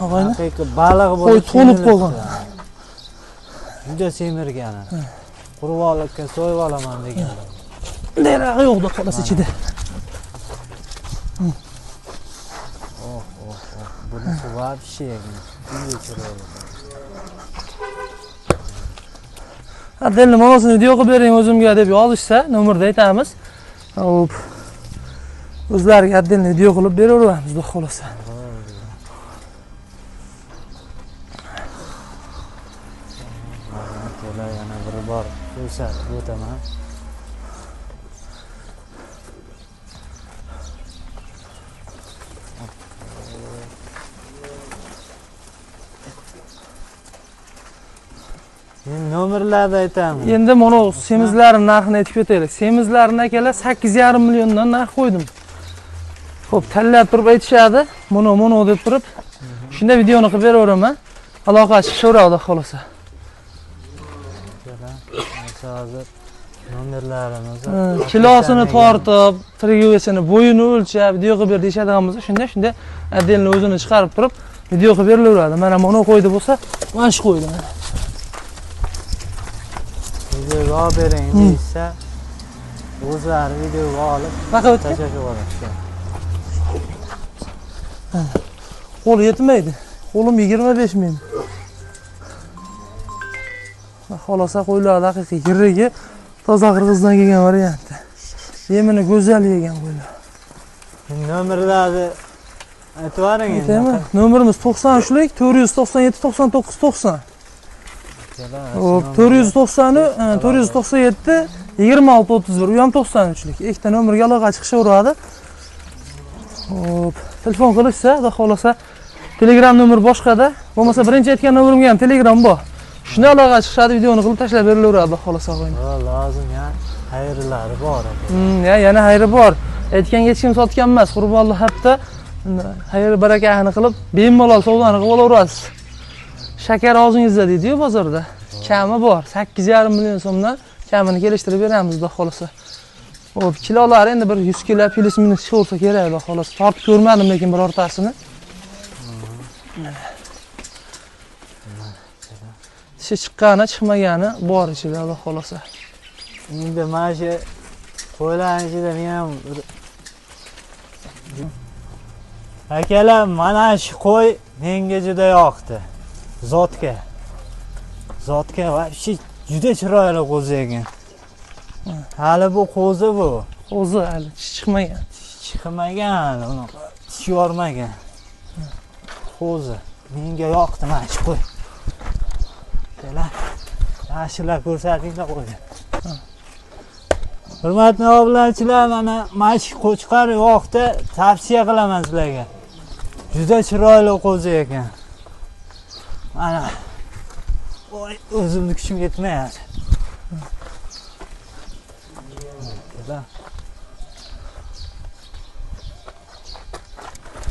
Og'ayni. Haqiqiy baliq Qo'y bo'lib to'lib qolgan. Juda semirgan. Qurbonlikka so'yib olaman degan. Derag'i yo'qdi xolos ichida. Oh, oh, oh. Bunisi вообще juda chiroyli. Отдельно monosini video qilib bering o'zimga deb yozishsa, nomerda aytamiz. Hop. O'zlariga отдельно video qilib beraveramiz, xudo xolasa. Akalar yana bir bor ko'rsatib o'taman. Endi nomerlarni aytamiz. Endi mana semizlarning narxini aytib ketaylik. Semizlarni akalar 8,5 milliondan narx qo'ydim. Xo'p, tanlab turib aytishadi. Mono mono deb turib. Shunda videoni qilib beraveraman. Aloqa chiqishaveradi xolasa. Hozir nomerlarimiz kilosini tortib, tirguvesini bo'yini o'lchab video qilib ber deyishadigan bo'lsa, shunda отдельно o'zini chiqarib turib video qilib berilaveradi. Mana mono qo'ydi bo'lsa, mana shu qo'ydi mana. Videoga olib bering deyishsa, o'zlari videoga olib tashlab yuborishgan. Qo'l yetmaydi. Qo'lim 25 ming. Xolosa qo'ylar haqiqiy yirigi toza qirg'izdan kelgan variantda. Yemini go'zal yegan qo'ylar. Nomerlarni aytib yuboring endi. Nomerimiz 93lik 497 99 90. Hop, 490 497 26 31. U ham 93lik. Ikkita nomerga aloqa chiqishaveradi. Hop, telefon qilishsa, xudo xolasa Telegram nomer boshqada, bo'lmasa birinchi aytgan nomerimga ham Telegram bor. Shunda aloqa chiqishadi, videoni qilib tashlab berilaveradi, xudo xolasa og'ayni. Ha, lozim ya, xayrlari bor aka. Yana xayri bor. Aytganga hech kim sotgan emas. Qurbonlik hafta xayr barakasini qilib, bemalol savdoni qilib olaverasiz. Shakar og'zingizda deydi-yu bozorda. Kami bor. 8,5 million so'mdan kamini kelishtirib beramiz, xudo xolasa. Xo'p, kilolari endi bir 100 kilo plyus minus chiqsa kerak, xudo xolasa. Tortib ko'rmadim lekin birortasini. Tishi chiqqani, chiqmagani bor ichida, xudo xolasa. Endi mana shu qo'ylarning ichida men ham akalar, mana shu qo'y menga juda yoqdi. Zotga. Zotga вообще juda chiroyli qo'zi ekan. Hali bu qo'zi bu. Qo'zi hali tish chiqmagan. Tish chiqmagan, unaqa tish yormagan. Qo'zi menga yoqdi mana shu qo'y. Akalar, yaxshilab ko'rsatinglar qo'yni. Hurmatli obunachilar, mana shu qo'chqor yoqdi, tavsiya qilaman sizlarga. Juda chiroyli qo'zi ekan. Mana voy, o'zimni kuchim yetmayapti.